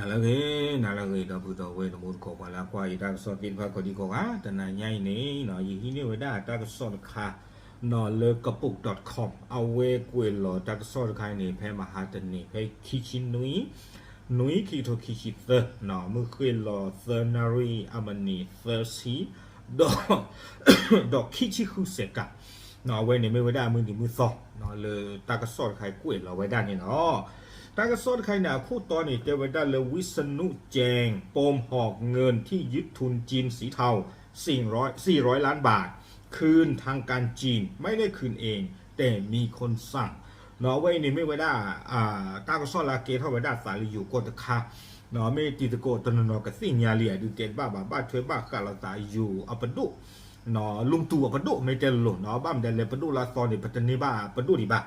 လၢအဂ့ၤ နၤလၢအဂ့ၤ ဒီပုၢ်ဒီဝဲၢ်တံၤသကိး ပှၤလၢကွၢ်ယတၢ်ကစီၣ်သ့ၣ်တဖၣ်ကိးဒံကိးဂၤ တနၤညါအံၤန့ၣ် ယဟံးန့ၢ်ဝဲဒၣ်တၢ်ကစီၣ်တခါ လၢ ကပိာ် dot com အဝဲကွဲးလီၤတၢ်ကစီၣ်တခါအံၤန့ၣ် ဖဲမဟါတနံၤ ဖဲခံဆံနွံ နွံ ခံကထိခံဆံသၢ မုၢ်ဃ့ၢ်လီၤသၢနၣ်ရံၣ်အမံးနံးသၢဆံ ဒီး ဒီးခံဆံဃုစဲးကး အဝဲန့ၣ်မ့ၢ်ဝဲဒၣ်အမုၢ်နံၤမုၢ်သီ လၢတၢ်ကစီၣ်တခါအံၤကွဲးလီၤဝဲဒၣ်န့ၣ်လီၤ. တၢ်ကစီၣ်တခါအံၤန့ၣ် အခိၣ်တီန့ၣ် တဲဝဲဒၣ်လၢ วิษณุ แจ้งปมหอบเงินที่ยึดทุนจีนสีเทา สี่ร้อย สี่ร้อยล้านบาท คืนทางการจีน ไม่ได้คืนเอง แต่มีคนสั่ง အဝဲအံၤန့ၣ်မ့ၢ်ဝဲဒၣ် တၢ်ကစီၣ်လၢအကဲထီၣ်ဝဲဒၣ်သးလၢယိၤကီၢ်တခါ မ့ၢ်တံၤသကိးတနီၤနီၤကသ့ၣ်ညါလံ အဒုးတဲတဘၣ်ဘၣ် ဘၣ်ထွဲဘၣ်ဃးလိာ်သးယိၤအပဒိၣ် လူင်တူၢ်အပဒိၣ် မ့ၢ်တဲလိၤလိၤ ဘၣ်မနုၤလဲၣ် ပဒိၣ်လၢအသီန့ၣ် ပတန့ၢ်ဘၣ်ပဒိၣ်ဒံးဘၣ်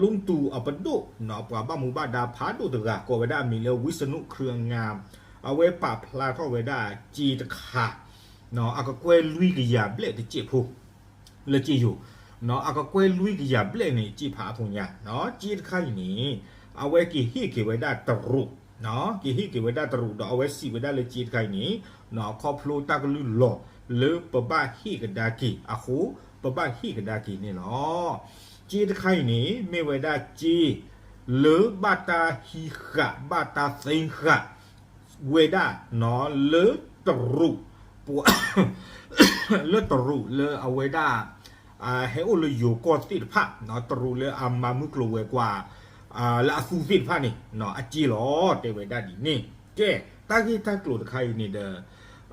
လူင်တူၢ်အပဒိၣ် ပှၤဘၣ်မူဘၣ်ဒါဖးဒိၣ်တဂၤ ကိးဝဲဒၣ်အမံၤလၢ ဝိษณุ เครืองาม အဝဲပာ်ဖျါထီၣ်ဝဲဒၣ်စ့တခါ အကကွဲၢ်လွံၢ်ကယၤဘျဲၣ်တစဲးဖိ လၢစ့ယိၤ အကကွဲၢ်လွံၢ်ကယၤဘျဲၣ်န့ၣ် စ့ဖးအဖိညါ စ့တခါအံၤန့ၣ် အဝဲက့ၤဟ့ၣ်က့ၤဝဲဒၣ်တရူး က့ၤဟ့ၣ်က့ၤဝဲဒၣ်တရူး ဒီးအဝဲစံးဝဲဒၣ်လၢစ့တခါအံၤန့ၣ် ခီဖျိတၢ်ကလုၢ်လီၤလၢပဘၣ်ဟ့ၣ်ကဒါက့ၤအဃိ ပဘၣ်ဟ့ၣ်ကဒါက့ၤန့ၣ်လီၤ. စ့တခါအံၤန့ၣ် မ့ၢ်ဝဲဒၣ်စ့ လၢဘၣ်တၢ်ဟံးဃာ် ဘၣ်တၢ်သ့ဃာ် ဝဲဒၣ် လၢတရူး ပှၤ လၢတရူးလၢအဝဲဒၣ် ဟဲအိၣ်လၢယိၤကီၢ်သ့ၣ်တဖၣ် တရူးလၢအမၤမုၢ်ကျိၤဝဲၤကွာ် လၢအသူသ့ၣ်တဖၣ်န့ၣ် အစ့လီၤ တဲဝဲဒၣ်ဒ်န့ၣ် ကဲ တၢ်ဂ့ၢ်တၢ်ကျိၤတခါအံၤန့ၣ်ဒီး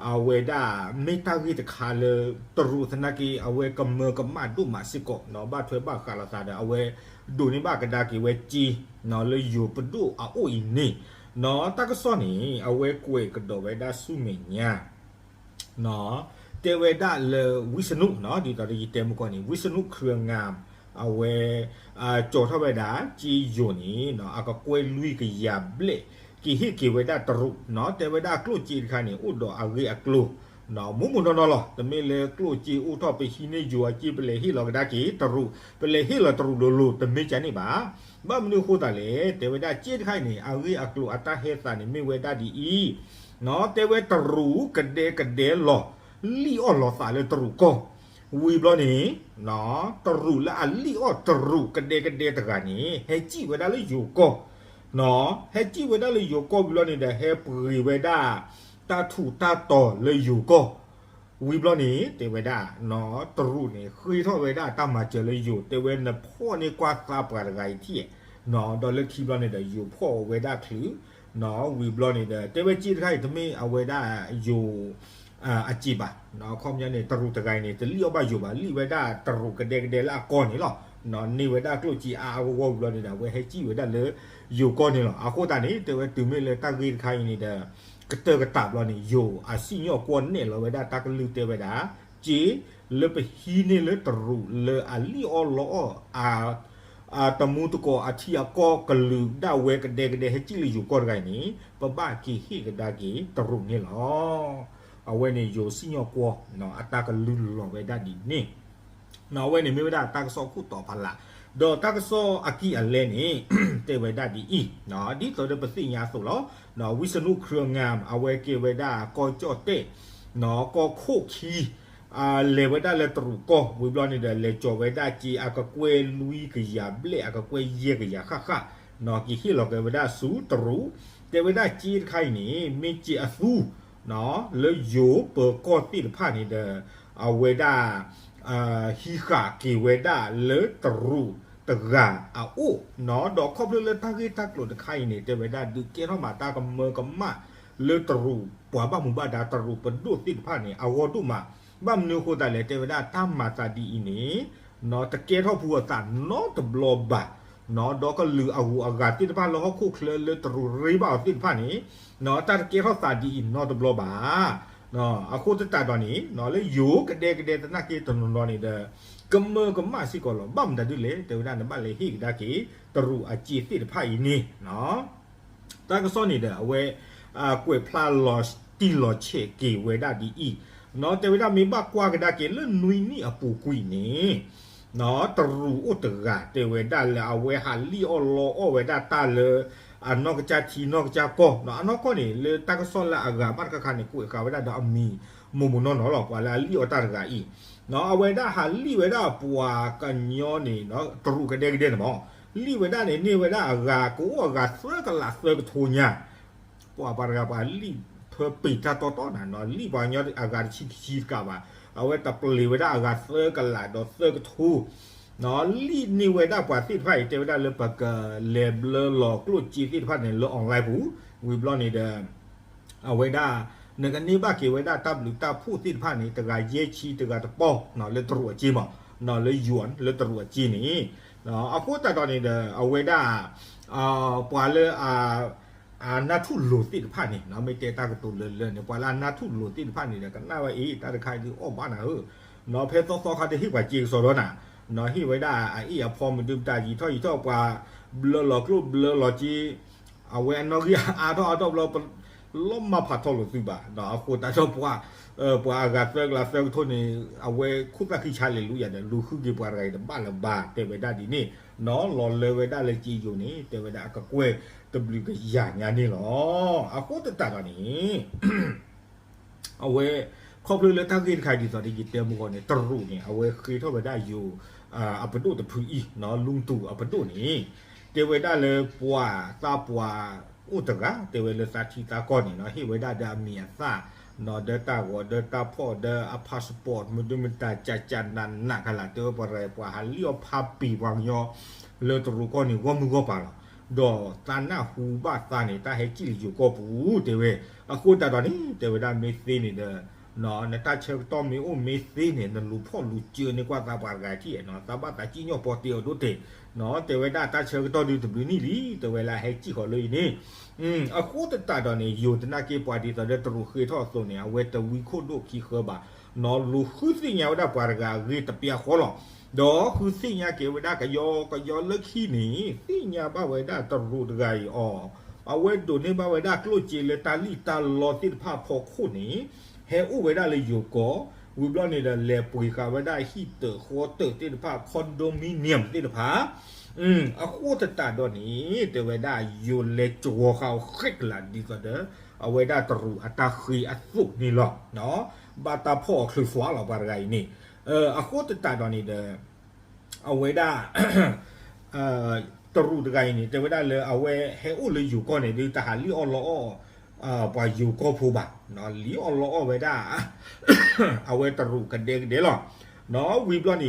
အဝဲဒၣ် မ့ၢ်တၢ်ဂ့ၢ်တခါလၢ တရူးသနာ်က့ အဝဲကမၢကမၣ်ဒိၣ်မးစ့ၢ်ကီး ဘၣ်ထွဲဘၣ်ဃးလိာ်သးဒီး အဝဲဒိးန့ၢ်ဘၣ်ကဒါက့ၤဝဲစ့ လၢယိၤပဒိၣ်အအိၣ်အံၤန့ၣ် တၢ်ကစီၣ်န့ၣ် အဝဲကွဲးကဒီးဝဲဒၣ်ဆူမဲာ်ညါ တဲဝဲဒၣ်လၢ ဝိษณุ ဒ်သိးဒီးယတဲမုၢ်ကီၢ်န့ၣ် ဝိษณุ เครืองาม အဝဲ ကၠီၤထီၣ်ဝဲဒၣ် စ့ယိၤန့ၣ် အကကွဲၢ်လွံၢ်ကယၤဘျဲၣ် က့ၤဟ့ၣ်က့ၤဝဲဒၣ်တရူး တဲဝဲဒၣ်ကျိၣ်စ့တခါန့ၣ် အိၣ်ဒီးအဂ့ၢ်အကျိၤ မူးမူးနီၢ်နီၢ်လီၤ. တမ့ၢ်လၢကျိၣ်စ့အိၣ်ထီၣ် ပဟံးန့ၢ်ယိၤအစ့ ပလဲၤဟ့ၣ်လီၤကဒါက့ၤတရူး ပလဲၤဟ့ၣ်လီၤတရူးလိၤလိၤ တမ့ၢ်ကန့ၣ်ဘၣ်. ဘၣ်မနုၤအဃိသတးလဲၣ် တဲဝဲဒၣ်စ့တခါအံၤန့ၣ် အဂ့ၢ်အကျိၤအတၢ်ဟဲသးန့ၣ် မ့ၢ်ဝဲဒၣ်ဒ်အံၤ တဲဝဲတရူးကဒဲကဒဲလီၤ လံၣ်အီၣ်လီၤသးလၢတရူးကီၢ် ဝံၤဘျီန့ၣ် တရူးလၢအလံၣ်အီၣ်တရူးကဒဲကဒဲတဂၤန့ၣ် ဟဲစံၣ်ဝဲဒၣ်လၢယိၤကီၢ် ဟဲစံၣ်ဝဲဒၣ်လၢယိၤကီၢ်ဝံၤဘျီန့ၣ်ဒီး ဟဲပှ့ၤဝဲဒၣ် တၢ်ထူးတၢ်တီၤလၢယိၤကီၢ် ဝံၤဘျီန့ၣ် တဲဝဲဒၣ် တရူးန့ၣ် ဃ့ထီၣ်ဝဲဒၣ်တၢ်မၤစၢၤလၢယိၤ တဲဝဲနဖီၣ်န့ၢ်ကွၢ်သးပှၤတဂၤအံၤထံၣ် ဒီးလၢခံဘျီန့ၣ်ဒီး ယိၤဖီၣ်ဝဲဒၣ်ချုး ဝံၤဘျီန့ၣ်ဒီး တဲဝဲစ့တခါအံၤ တမ့ၢ်အဝဲဒၣ်ယိၤ အစ့ဘၣ်. အခီပညီန့ၣ် တရူးတဂၤအံၤန့ၣ် တလံၣ်အီၣ်ဘၣ်ယိၤဘၣ် လံၣ်ဝဲဒၣ်တရူးကဒဲကဒဲလၢအကီၢ်န့ၣ်လီၤ. န့ၢ်ဝဲဒၣ်ကျိၣ်စ့အါအါဂီၢ်ဂီၢ်ဝံၤဘျီန့ၣ်ဒီး အဝဲဟဲစံၣ်ဝဲဒၣ်လၢယိၤကီၢ်န့ၣ်လီၤ. အဃိသတးန့ၣ် တဲဝဲတုၤမ့ၢ်လၢတၢ်ဂ့ၢ်တခါအံၤန့ၣ်ဒီး ကတၢၢ်ကတၢၢ်ဘျီန့ၣ် ယိၤအစံၣ်ညီၣ်ကွီၢ်နဲၣ်လီၤဝဲဒၣ်တၢ်ကလုၢ်တဲဝဲဒၣ် စ့ လၢပဟံးန့ၢ်လၢတရူးလၢအလံၣ်အီၣ်လီအီၣ် တမူတကိးအထံအကီၢ်ကလုာ်ဒၣ်ဝဲကဒဲကဒဲဟဲစံၣ်လၢယိၤကီၢ်တဂၤအံၤန့ၣ် ပဘၣ်က့ၤဟ့ၣ်ကဒါက့ၤတရူးန့ၣ်လီၤ. အဝဲန့ၣ်ယိၤစံၣ်ညီၣ်ကွီၢ် အတၢ်ကလုၢ်လီၤဝဲဒၣ်ဒ်န့ၣ် အဝဲန့ၣ်မ့ၢ်ဝဲဒၣ်တၢ်ကစီၣ်ခိၣ်တီဖးလး ဒီးတၢ်ကစီၣ်အကံၢ်အလဲန့ၣ် တဲဝဲဒၣ်ဒ်အံၤ ဒ်သိးဒီးပသ့ၣ်ညါအသိးလီၤ. ဝိษณุ เครืองาม အဝဲကဲဝဲဒၣ်ကီၢ်ကၠီၣ်တဲၣ် ကီၢ်ခိၣ်ခံ လဲၤဝဲဒၣ်လၢတရူးကီၢ်ဝံၤဘျီန့ၣ်ဒီး လဲၤကၠီၤဝဲဒၣ်စ့အကကွဲၢ်လွံၢ်ကယၤဘျဲၣ် အကကွဲၢ်ယဲၢ်ကယၤဃၣ်ဃၣ် က့ၤဟ့ၣ်လီၤက့ၤဝဲဒၣ်ဆူတရူး တဲဝဲဒၣ်စ့တခါအံၤန့ၣ် မ့ၢ်စ့အသူ လၢယိၤပၢၤကီၢ်သ့ၣ်တဖၣ်န့ၣ်ဒီး အဝဲဒၣ် ဟံးဃာ်က့ၤဝဲဒၣ်လၢတရူးတဂၤအအိၣ် ဒီးခီဖျိလၢတၢ်ဂ့ၢ်တၢ်ကျိၤတခါအံၤန့ၣ် တဲဝဲဒၣ်ဒုးကဲထီၣ်မးတၢ်ကမၢကမၣ်လၢတရူး ပှၤဘၣ်မူဘၣ်ဒါတရူးပဒိၣ်သ့ၣ်တဖၣ်န့ၣ် အဂီၢ်ဒိၣ်မး ဘၣ်မနုၤအဃိသတးလဲၣ် တဲဝဲဒၣ်တၢ်မၤသးဒ်အံၤန့ၣ် တကဲထီၣ်ပှၤအသးနီတဘျီဘၣ် ဒီးကလုာ်အဂုၤအဂၤသ့ၣ်တဖၣ်လၢဟီၣ်ခိၣ်ချၢလၢတရူးရ့ဘၣ်အီၤသ့ၣ်တဖၣ်န့ၣ် တၢ်တကဲထီၣ်သးဒ်အံၤနီတဘျီဘၣ်. အဃိသတးဒီးန့ၣ် လၢယိၤကဒဲကဒဲသနာ်က့တနီၤနီၤန့ၣ်ဒီး ကမၢကမၣ်စ့ၢ်ကီးလီၤ. ဘၣ်မတၤဒ်လဲၣ် တဲဝဲဒၣ်နဘၣ်လဲၤဟ့ၣ်ကဒါက့ၤ တရူးအစ့သ့ၣ်တဖၣ်အံၤန့ၣ် တၢ်ကစီၣ်န့ၣ်ဒီး အဝဲ ကွဲးဖျါလီၤတံၢ်လီၤဆဲးက့ၤဝဲဒၣ်ဒ်အံၤ တဲဝဲဒၣ်မ့ၢ်ဘၣ်ကွၢ်ကဒါက့ၤလၢနွံနံၣ်အပူၤကွံာ်န့ၣ် တရူးအိၣ်တဂၤ တဲဝဲဒၣ်လၢအဝဲဟးလံၣ်အီၣ်လီအီၣ်ဝဲဒၣ်တၢ်လၢ အနီၢ်ကစၢ်ထံနီၢ်ကစၢ်ကီၢ် အနီၢ်ကီၢ်န့ၣ် လၢတၢ်ကစီၣ်လၢအဂၤဘၣ်တခါခါန့ၣ် ကွဲးဃာ်ဝဲဒၣ်ဒီးအမံၤမိၢ်မိၢ်နီၢ်နီၢ်လီၤ. ပှၤလၢအလံၣ်အီၣ်တၢ်တဂၤအံၤ အဝဲဒၣ်ဟးလံၣ်ဝဲဒၣ်ပှၤကညီန့ၣ် တရူးကဒဲကဒဲန့ၣ်မး လံၣ်ဝဲဒၣ်န့ၣ် န့ၢ်ဝဲဒၣ်အဂၤကအိၣ်အဂၤသၢကလးသၢကထိညါ ပှၤပှၤတဂၤပှၤလံၣ်ဖၢပ့ၤတၢ်တီတီနၤ လံၣ်ပှၤကညီအဂၤတဆံခံဆံတကးဘၣ် အဝဲတပျ့ၤဝဲဒၣ်အဂၤသၢကလးဒီးသၢကထိ လံၣ်န့ၢ်ဝဲဒၣ်ပှၤသ့ၣ်တဖၣ်အံၤ တဲဝဲဒၣ်လၢပကလဲၤဘျၢလီၤကျိၣ်စ့သ့ၣ်တဖၣ်န့ၣ် လၢ online ပူၤ ဝံၤဘျီန့ၣ်ဒီး အဝဲဒၣ် နကန့ၢ်ဘၣ်က့ၤဝဲဒၣ်တၢ်ဘျုးတၢ်ဖှိၣ်သ့ၣ်တဖၣ်န့ၣ် တဂၤယဲၢ်ဆံတဂၤတပီၢ် လၢတရူးအစ့မး လၢယွၢ် လၢတရူးအစ့န့ၣ် အဃိသတးဒီးန့ၣ်ဒီး အဝဲဒၣ် ပှၤလၢ အနၢ်ထူၣ်လိၤသ့ၣ်တဖၣ်န့ၣ် မ့ၢ်တဲတၢ်ကတိၤလၢလၢန့ၣ် ပှၤလၢအနၢ်ထူၣ်လိၤသ့ၣ်တဖၣ်န့ၣ်ဒီး ကနၣ်ဝဲအ့ၣ် တၢ်တခါအံၤဒုးအီၣ်ဘၣ်နၤဧၢ, ဖဲသီသီခါတဟ့ၣ်ပှၤစ့ကစီဒီနၤ, ဟ့ၣ်ဝဲဒၣ်အအ့ၣ်အဖီမုၢ်ဒုမတၤယံာ်ထီၣ်ယံာ်ထီၣ် ပှၤဘျၢလီၤကျိၣ်ဘျၢလီၤစ့ အဝဲအနီၣ်ဂံၢ်အါထီၣ်အါထီၣ်ဘျီ လီၤမၢ်ဖးထီလိာ်သုဘၣ်, အဃိသတးဒီးပှၤ ပှၤအဂၤသၢကလးသၢကထိန့ၣ် အဝဲခိၣ်သၣ်ခံဆါလဲၤလူၤယၤဒီး လူၤဃုက့ၤပှၤတဂၤအံၤတဘၣ်လၢၤဘၣ် တဲဝဲဒၣ်ဒ်န့ၣ်, လီၤလၢဝဲဒၣ်လၢစ့ယိၤန့ၣ် တဲဝဲဒၣ်အကကွဲၢ်တဘျုးကယၤညါန့ၣ်လီၤ. အဃိသတးဒီးန့ၣ် အဝဲ ခီဖျိလၢတၢ်ဂ့ၢ်တခါဒ်သိးဒီးယတဲမုၢ်ဂီၤန့ၣ် တရူးန့ၣ် အဝဲဃ့ထီၣ်ဝဲဒၣ်ယိၤ အပဒိၣ်တဖုအံၤ လူတူအပဒိၣ်န့ၣ် တဲဝဲဒၣ်လၢပှၤသးပှၢ်အိၣ်တဂၤ တဲဝဲလၢသးထံသးကီၢ်န့ၣ် ဟ့ၣ်ဝဲဒၣ်ဒီးအမံၤအသၣ် ဒီးတၢ်ဂီၤဒီးတၢ်ဖီၣ်ဒီးအ passport မုၢ်ဒုမတၤကၠးကၠးနးနးခါလၢ တဲဝဲပှၤတဂၤအံၤ ပှၤဟးလံၣ်အီၣ်ဖးပ့ၤပှၤကညီ လၢတရူးကီၢ်န့ၣ် ဂီၢ်မုၢ်ဂီၢ်ပၤလီၤ. ဒီးသးနၢ်ဟူဘၣ်သးန့ၣ် တၢ်ဟဲစံၣ်လၢယိၤကီၢ်ပူၤ တဲဝဲ, အဃိသတးဒီးန့ၣ် တဲဝဲဒၣ်မ့ၢ်သ့န့ၣ်ဒီး နတၢ်ဆၢကတီၢ်မ့ၢ်အိၣ်မ့ၢ်သ့န့ၣ် နလူၤဖီၣ်လူၤစၢန့ၢ်ကွၢ်သးပှၤတဂၤခံ သးဘၣ်သးစံၣ်ညီၣ်ပီတ့အီၤဒိၣ်တ့ၢ်, တဲဝဲဒၣ်တၢ်ဆၢကတီၢ်ဒုးတဘျုးနံၣ်လံ တဲဝဲလၢဟဲစံၣ်ဃီၤလၢအံၤန့ၣ် အဃိသတးဒီးန့ၣ် ယိၤတနာ်က့ပှၤဒ်သိးဒီးတရူးဃ့ထီၣ်အသိးန့ၣ် အဝဲတဝံခိၣ်ဒိၣ်ခံဃၢဘၣ်, လူၤဃုသ့ၣ်ညါဝဲဒၣ်ပှၤတဂၤအဂ့ၢ်တပျၢ်ဃီလီၤ. ဒီးဃုသ့ၣ်ညါက့ၤဝဲဒၣ်ကယီကယီလၢခံန့ၣ် သ့ၣ်ညါဘၣ်ဝဲဒၣ်တရူးတဂၤအံၤအီၤ, အဝဲဒိးန့ၢ်ဘၣ်ဝဲဒၣ်ကျိၣ်စ့လၢတၢ်လံၣ်တၢ်လီသ့ၣ်တဖၣ်ဖီခိၣ်န့ၣ် ဟဲအိၣ်ဝဲဒၣ်လၢယိၤကီၢ်, ဝံၤဘျီန့ၣ်ဒီး လဲၤပှ့ၤဃာ်ဝဲဒၣ်ဟံၣ်တၢးဃီတၢးသ့ၣ်တဖၣ် condominium သ့ၣ်တဖၣ် အဃိသတးဒီးန့ၣ် တဲဝဲဒၣ်ယိၤလဲၤကဝီၤဃာ်အီၤဃဲကလးဒ်သိးဒီး အဝဲဒၣ်တရူးအတၢ်ဃ့အသိးန့ၣ်လီၤ. ဘၣ်တၢ်ဖီၣ်အီၤချုးသွါလီၤ ပှၤတဂၤအံၤန့ၣ်, အဃိသတးဒီးန့ၣ်ဒီး အဝဲဒၣ် တရူးတဂၤအံၤန့ၣ် တဲဝဲဒၣ်လၢအဝဲဟဲအိၣ်လၢယိၤကီၢ်န့ၣ် ဒုးတဟးလံၣ်အီၣ်လီအီၣ် ပှၤယိၤကီၢ်ဖိဘၣ်, လံၣ်အီၣ်လီအီၣ်ဝဲဒၣ် အဝဲတရူးကဒဲကဒဲလီၤ. ဝံၤ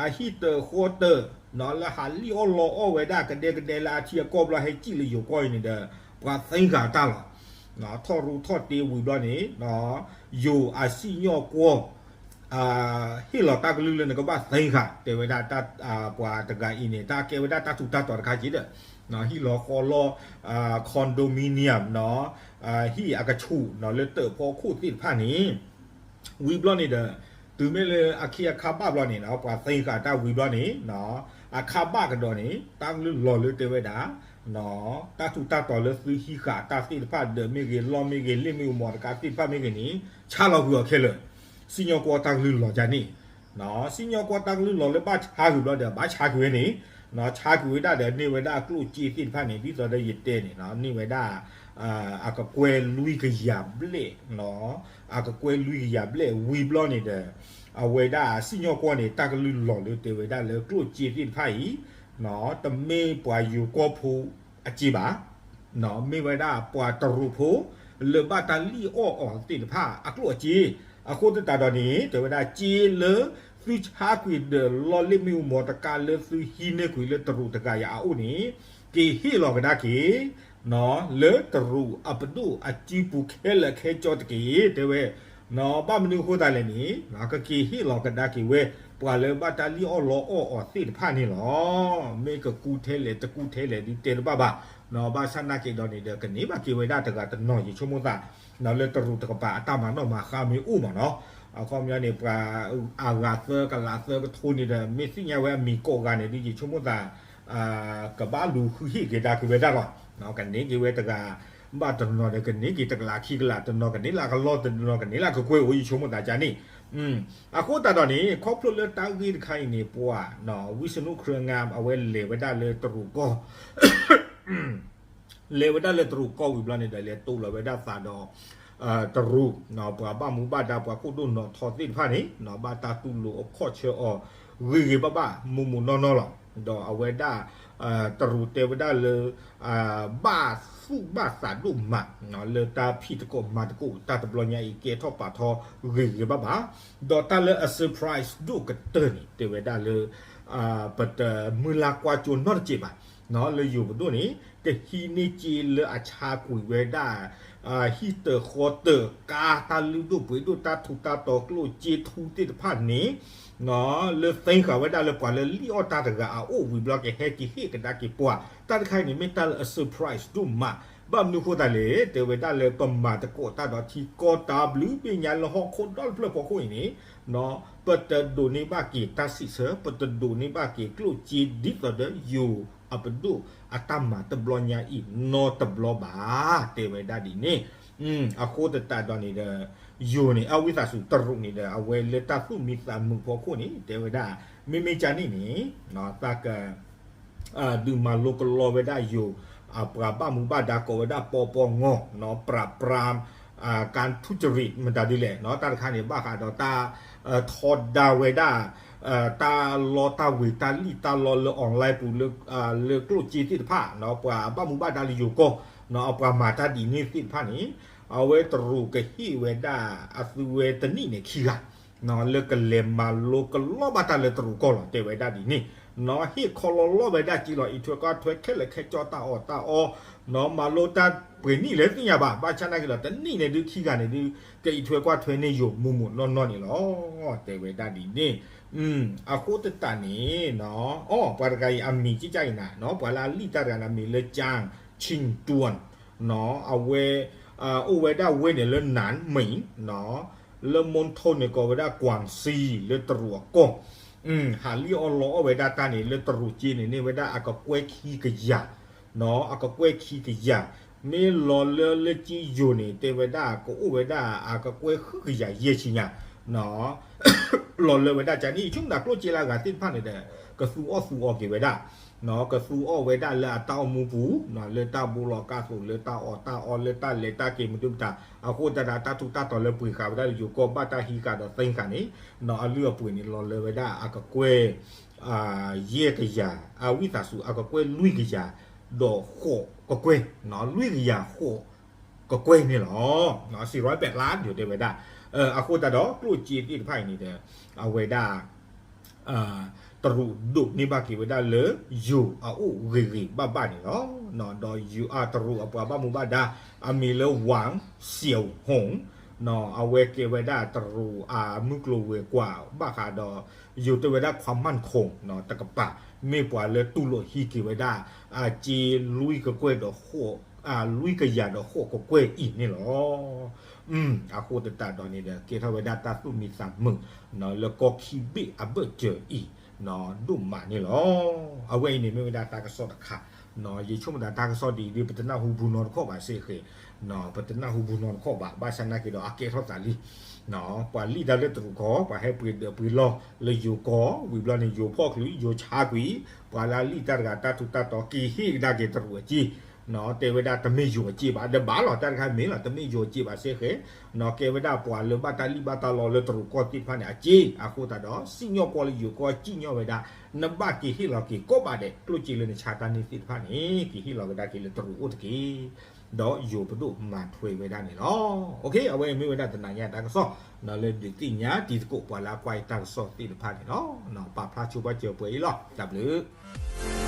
ဘျီန့ၣ် အဟံၣ်တၢးဃီတၢး လၢဟးလံၣ်အီၣ်လီအီၣ်ဝဲဒၣ်ကဒဲကဒဲလၢအထံအကီၢ်ဘျီ ဟဲစံၣ်လၢယိၤကီၢ်အံၤန့ၣ်ဒီး ပှၤသ့ဃာ်တၢ်လီၤ. ထီၣ်ရူထီၣ်တ့ဝံၤဘျီန့ၣ် ယိၤအစံၣ်ညီၣ်ကွီၢ် ဟ့ၣ်လီၤတၢ်ကလုၢ်လၢနကဘၣ်သ့ဃာ် တဲဝဲဒၣ် ပှၤတဂၤအံၤန့ၣ် တၢ်ကဲဝဲဒၣ်တၢ်ထူးတၢ်တီၤတခါက့ဒီး ဟ့ၣ်လီၤဃီလီ condominium ဟံၣ်အကဆူးလၢတၢးဖီခိၣ်သ့ၣ်တဖၣ်န့ၣ် ဝံၤဘျီန့ၣ်ဒီး တုၤမ့ၢ်လၢအခ့အခါဘၣ်ဘျီန့ၣ် ပှၤသ့ဃာ်တၢ်ဝံၤဘျီန့ၣ် အခါဘၣ်ကဒီးန့ၣ် တၢ်ကလုၢ်လီၤလၢတဲဝဲဒၣ် တၢ်ထူးတၢ်တီၤလၢသုဟံးဃာ်တၢ်သ့ၣ်တဖၣ် ဒၢးမ့ၢ်ဂ့ၤ လီၢ်မ့ၢ်ဂ့ၤ လ့ၣ်မ့ၣ်အူမီၤတကးသ့ၣ်တဖၣ်မ့ၢ်ဂ့ၤန့ၣ် ဆါလီၤကွံာ်အီၤခဲလၢာ်, စံၣ်ညီၣ်ကွီၢ်တၢ်ကလုၢ်လီၤဒ်န့ၣ်, စံၣ်ညီၣ်ကွီၢ်တၢ်ကလုၢ်လီၤလၢဘၣ်ဆါကွံာ်ဘျီဒီး ဘၣ်ဆါကွံာ်ဝဲန့ၣ်, ဆါကွံာ်ဝဲဒၣ်ဒီးန့ၢ်ဝဲဒၣ်အကျိၣ်စ့သ့ၣ်တဖၣ်န့ၣ် ဒ်သိးဒီးယတဲန့ၣ် န့ၢ်ဝဲဒၣ် အကကွဲၢ်လွံၢ်ကယၤဘျဲၣ် အကကွဲၢ်လွံၢ်ကယၤဘျဲၣ် ဝံၤဘျီန့ၣ်ဒီး အဝဲဒၣ်စံၣ်ညီၣ်ကွီၢ်န့ၣ် တၢ်ကလုၢ်လီၤလၢတဲဝဲဒၣ်လၢကျိၣ်စ့သ့ၣ်တဖၣ်အံၤ တမ့ၢ်ပှၤယိၤကီၢ်ဖိအစ့ဘၣ်, မ့ၢ်ဝဲဒၣ်ပှၤတရူးဖိ လၢဘၣ်တၢ်လံၣ်အီၣ်အီၤသ့ၣ်တဖၣ်အကျိၣ်အစ့, အဃိသတးဒီးန့ၣ် တဲဝဲဒၣ်စ့လၢသုဆါကွံာ်ဒီးလီၢ်လ့ၣ်မ့ၣ်အူမီၤတကးလၢသုဟံးန့ၢ်ကွံာ်လၢတရူးတဂၤအံၤအအိၣ်န့ၣ် က့ၤဟ့ၣ်လီၤကဒါက့ၤ လၢတရူးအပဒိၣ်အစုပူၤခဲလၢာ်ခဲဆ့တက့ၢ် တဲဝဲ, ဘၣ်မနုၤအဃိသတးလဲၣ်န့ၣ် ကက့ၤဟ့ၣ်လီၤကဒါက့ၤဝဲ ပှၤလၢဘၣ်တၢ်လံၣ်အီၣ်လီအီၣ်အီၤသ့ၣ်တဖၣ်န့ၣ်လီၤ. မ့ၢ်ကကူထဲလဲၣ်တကူထဲလဲၣ်ဒုးတဲတဘၣ်ဘၣ်, ဘၣ်ဆၣ်နာ်က့ၤဒီးန့ၣ်ဒီး ကန့ၢ်ဘၣ်က့ၤဝဲဒၣ်တဂၤတနီၤ ယဆိကမိၣ်သး လၢတရူးတကပၤအတၢ်မၤနီၣ်မၤဃါမ့ၢ်အိၣ်မးနီၤ, အခီပညီန့ၣ် ပှၤအဂၤသၢကလးသၢကထိန့ၣ်ဒီး မ့ၢ်သ့ၣ်ညါဝဲအမံၤကိးဂၤန့ၣ်ဒုး ယဆိကမိၣ်သး ကဘၣ်လူၤဃုဟ့ၣ်က့ၤဒါက့ၤဝဲဒၣ်လီၤ. ကန့ၢ်က့ၤဝဲတဂၤ ဘၣ်တနီၤဒီး ကန့ၢ်က့ၤတကလးခံကလး တနီၤကန့ၢ်လၢကလီၢ်တနီၤကန့ၢ်လၢကကွဲၢ်အိၣ် ယဆိကမိၣ်သးကန့ၣ်, အဃိသတးဒီးန့ၣ် ခီဖျိလၢတၢ်ဂ့ၢ်တခါအံၤန့ၣ် ပှၤ ဝံစနူၣ်ခရၢငါ အဝဲလဲၤဝဲဒၣ်လၢတရူးကီၢ် လဲၤဝဲဒၣ်လၢတရူးကီၢ်ဝံၤဘျီန့ၣ်ဒီး လဲၤတိၢ်လီၤဝဲဒၣ်သးဒီး တရူး ပှၤဘၣ်မူဘၣ်ဒါ ပှၤခိၣ်ဒိၣ်နီၢ်ထီသ့ၣ်တဖၣ်န့ၣ် ဘၣ်တၢ်တူၢ်လိာ်အခီၣ်ဆၢအီၤ ဂ့ၤဂ့ၤဘၣ်ဘၣ် မုာ်မုာ်နီၢ်နီၢ်လီၤ. ဒီးအဝဲဒၣ် တရူးတဲဝဲဒၣ်လၢ ဘၣ်သူၣ်ဘၣ်သးဒိၣ်မး လၢတၢ်ဖံးသကိးမၤသကိး တၢ်တဘျီညါအံၤ ကဲထီၣ်ပာ်ထီဂ့ၤဂ့ၤဘၣ်ဘၣ်. ဒီးတၢ်လၢအ surprise ဒိၣ်ကတၢၢ်န့ၣ် တဲဝဲဒၣ်လၢ ပတမုၢ်လၢ်ကွၢ်စိနီတစဲးဘၣ် လၢယိၤပဒိၣ်န့ၣ် ကဟံးန့ၢ်စ့လၢအဆါကွံာ်ဝဲဒၣ် ဟံၣ်တၢၤဃီတၢၤ ကါတၢ်လုၢ်ဒိၣ်ပှ့ၤဒိၣ် တၢ်ထူးတၢ်တီၤ ကျိၣ်စ့ထူသ့ၣ်တဖၣ်န့ၣ် လၢသ့ဃာ်ဝဲဒၣ်လၢပှၤလၢလံၣ်အီၣ်တၢ်တဂၤအအိၣ်ဝံၤဘျီ ကဟဲက့ၤဟ့ၣ်ကဒါက့ၤပှၤ တၢ်တခါအံၤန့ၣ် မ့ၢ်တၢ်လၢအ surprise ဒိၣ်မး ဘၣ်မနုၤအဃိသတးလဲၣ် တဲဝဲဒၣ်လၢပမၤသကိးတၢ်ဒီးထံကီၢ် တၢ်ဘျုးဘ့ၣ်ညါလၢဟီၣ်ခိၣ်ဒီတဖျၢၣ်ဖီခိၣ်အံၤန့ၣ် ပတဒိးန့ၢ်ဘၣ်က့ၤတၢ်စံးဆၢ ပတဒိးန့ၢ်ဘၣ်က့ၤကျိၣ်စ့ ဒ်သိးဒီးယိၤအပဒိၣ်အတၢ်မၤတဘျီညါအံၤနီတဘျီဘၣ် တဲဝဲဒၣ်ဒ်န့ၣ်. အဃိသတးဒီးန့ၣ်ဒီး ယိၤန့ၣ် အဝံသးစူၤ တရူးန့ၣ်ဒီး အဝဲလၢတၢ်သူၣ်မံသးမုာ်ဖီခိၣ်န့ၣ် တဲဝဲဒၣ် မ့မ့ၢ်ကန့ၣ်န့ၣ် သးက ဒုးမၤလိကလီဝဲဒၣ်ယိၤ ပှၤဘၣ်မူဘၣ်ဒါကိးဝဲဒၣ် ပီပီငီၢ် ပရၤပရၤ ကၢ်ထူတရံး မတၤဒ်လဲၣ် တၢ်တခါန့ၣ် ဘၣ်ဃးဒီးတၢ်ထီဒါဝဲဒၣ် တၢ်လီတၢ်ဝ့ၤ တၢ်လံၣ်တၢ်လီလၢ online ပူၤ လၢကျိၣ်စ့သ့ၣ်တဖၣ် ပှၤဘၣ်မူဘၣ်ဒါလၢယိၤကီၢ် ပှၤမၤတၢ်ဒ်န့ၣ်သ့ၣ်တဖၣ်န့ၣ် အဝဲတရူးကဟ့ၣ်ဝဲဒၣ်အသုဝဲတနံၣ်န့ၣ်ခံဂၤ လၢကလဲၤမၤလိကလီဘၣ်တၢ်လၢတရူးကီၢ်လီၤ တဲဝဲဒၣ်ဒ်န့ၣ် ဟ့ၣ်ခီလီလီဝဲဒၣ်က့ၤလီၤ အံးထွဲကွၢ်ထွဲခဲလၢာ်ခဲဆ့ တၢ်အီၣ်တၢ်အီ မၤလိတၢ်ပှဲၤနံၣ်လဲၣ်သ့ၣ်ညါဘၣ် ဘၣ်ဆၣ်နာ်က့ၤဒီး တနံၣ်န့ၣ်ဒုးခံဂၤန့ၣ်ဒုး ကအံးထွဲကွၢ်ထွဲန့ၢ်ယိၤမုာ်မုာ်နီၢ်နီၢ်န့ၣ်လီၤ တဲဝဲဒၣ်ဒ်န့ၣ်. အဃိသတးန့ၣ် အီ ပှၤတဂၤအံၤအမံၤကကၢ်အံၤနၤ ပှၤလၢအလံၣ်တၢ်တဂၤန့ၣ် အမံၤလၢ ကၠၣ်ဆ့ၣ်တွၣ် အဝဲ အိၣ်ဝဲဒၣ်ဝ့ၢ်န့ၣ်လၢ နၢၣ်မ့ၣ် လၢမူထိန့ၣ်ကိးဝဲဒၣ် ကွၢ်စံ လၢတရူးအကီၢ် ဟးလံၣ်အီၣ်လီအီၣ်ဝဲဒၣ်တၢ်န့ၣ် လၢတရူးစ့န့ၣ် န့ၢ်ဝဲဒၣ်အကကွဲၢ်ခံကယၤ အကကွဲၢ်ခံကယၤ မ့ၢ်လီၤလၢလၢကၠ့ယိၤန့ၣ် တဲဝဲဒၣ်ကအိၣ်ဝဲဒၣ် အကကွဲၢ်ဃုကယၤယဲၢ်ဆံညါ လီၤလၢဝဲဒၣ်ကန့ၣ် ဆိကမိၣ်သးကျိၣ်စ့လၢအဂၤသ့ၣ်တဖၣ်န့ၣ်ဒီး ကသူအီၣ်သူအီက့ၤဝဲဒၣ် ကသူအီၣ်ဝဲဒၣ်လၢအတၢ်အိၣ်မူပူၤ လၢတၢ်ဘိလီၤကါသိး လၢတၢ်အီၣ်တၢ်အီ လၢတၢ်လဲၤတၢ်က့ၤမနုၤမတၤ အဃိသတးဒီး တၢ်ထူးတၢ်တီၤလၢပှ့ၤဃာ်ဝဲဒၣ်လၢယိၤကီၢ် ဘၣ်တၢ်ဟံးဃာ်ဒီးသ့ဃာ်န့ၣ် အလုၢ်အပှ့ၤန့ၣ် လီၤလၢဝဲဒၣ်အကကွဲၢ် ယဲၢ်ကယၤ အဝံသးစူၤ အကကွဲၢ်လွံၢ်ကယၤ ဒီးဃိးကကွဲၢ် လွံၢ်ကယၤဃိးကကွဲၢ်န့ၣ်လီၤ. စံးရီးပဲးလါ ယိၤတဲဝဲဒၣ် အဃိသတးဒီး ကျိၣ်စ့သ့ၣ်တဖၣ်အံၤန့ၣ်ဒီး အဝဲဒၣ် တရူးဒိးန့ၢ်ဘၣ်က့ၤဝဲဒၣ်လၢ ယိၤအအိၣ်ဂ့ၤဂ့ၤဘၣ်ဘၣ်န့ၣ်လီၤ. ဒီးယိၤအတရူးအပှၤဘၣ်မူဘၣ်ဒါ အမံၤလၢ ဝၣ်စၠဲးဟုၣ် အဝဲကဲဝဲဒၣ်တရူးအမုၢ်ကျိၤဝဲၤကွာ် ဘၣ်ဃးဒီး ယိၤတဲဝဲဒၣ် ခွါမၢၣ်ခိၣ် တကပၤ မ့ၢ်ပှၤလၢတူၢ်လိာ်ဟံးက့ၤဝဲဒၣ် အစ့လွံၢ်ကကွဲၢ်ဒီး လွံၢ်ကယၤဒီးဃိးကကွဲၢ်အံၤန့ၣ်လီၤ. အဃိသတးဒီးန့ၣ်ဒီး ကဲထီၣ်ဝဲဒၣ်တၢ်သူၣ်မံသးမုာ် လၢကီၢ်ခံဘ့ၣ်အဘၢၣ်စၢၤအံၤ ဒိၣ်မးန့ၣ်လီၤ. အဝဲအံၤန့ၣ်မ့ၢ်ဝဲဒၣ်တၢ်ကစီၣ်တခါ ယဆိကမိၣ်သးတၢ်ကစီၣ်ဒ်အံၤဒ် ပတနၢ်ဟူဘူးနီတခီၣ်ဘၣ်စ့ၢ်ကီး ပတနၢ်ဟူဘူးနီတခီၣ်ဘၣ် ဘၣ်ဆၣ်နာ်က့ၤဒီးအကဲထီၣ်သးလံ ပှၤလံၣ်တၢ်လၢတရူးကီၢ် ပှၤဟဲပှ့ၤဒၢးပှ့ၤလီၢ်လၢယိၤကီၢ် ဝံၤဘျီန့ၣ် ယိၤဖီၣ်ချုး ယိၤဆါကွံာ် ပှၤလၢအလံၣ်တၢ်တဂၤ တၢ်ထူးတၢ်တီၤ က့ၤဟ့ၣ်ကဒါက့ၤတရူးအစ့ တဲဝဲဒၣ်တမ့ၢ်ယိၤအစ့ဘၣ် ဒီးဘၣ်လီၤ တၢ်တခါမ့ၢ်လီၤ တမ့ၢ်ယိၤအစ့ဘၣ်စ့ၢ်ကီး ကဲဝဲဒၣ်ပှၤလၢဘၣ်တၢ်လံၣ်ဘၣ်တၢ်လီလၢတရူးကီၢ်သ့ၣ်တဖၣ်န့ၣ်အစ့ အဃိသတးဒီး စံၣ်ညီၣ်ကွီၢ်လၢယိၤကီၢ် စံၣ်ညီၣ်ဝဲဒၣ် နဘၣ်က့ၤဟ့ၣ်လီၤက့ၤကိးဘၣ်ဒဲး ကျိၣ်စ့လၢနဆါတၢ်န့ၣ်သ့ၣ်တဖၣ်န့ၣ် က့ၤဟ့ၣ်လီၤကဒါက့ၤလၢတရူးအိၣ်တက့ၢ် ဒီးယိၤပဒိၣ်မၤထွဲဝဲဒၣ်န့ၣ်လီၤ. အဝဲအံၤမ့ၢ်ဝဲဒၣ်တနၤညါတၢ်ကစီၣ် လၢဒုးသ့ၣ်ညါတံၤသကိးပှၤလၢအကွၢ်အံၤတၢ်ကစီၣ်သ့ၣ်တဖၣ်န့ၣ်လီၤ. ပာ်ဖျါဆိပာ်စၢၤပှဲၤအံၤလီၤ. တၢ်ဘျုး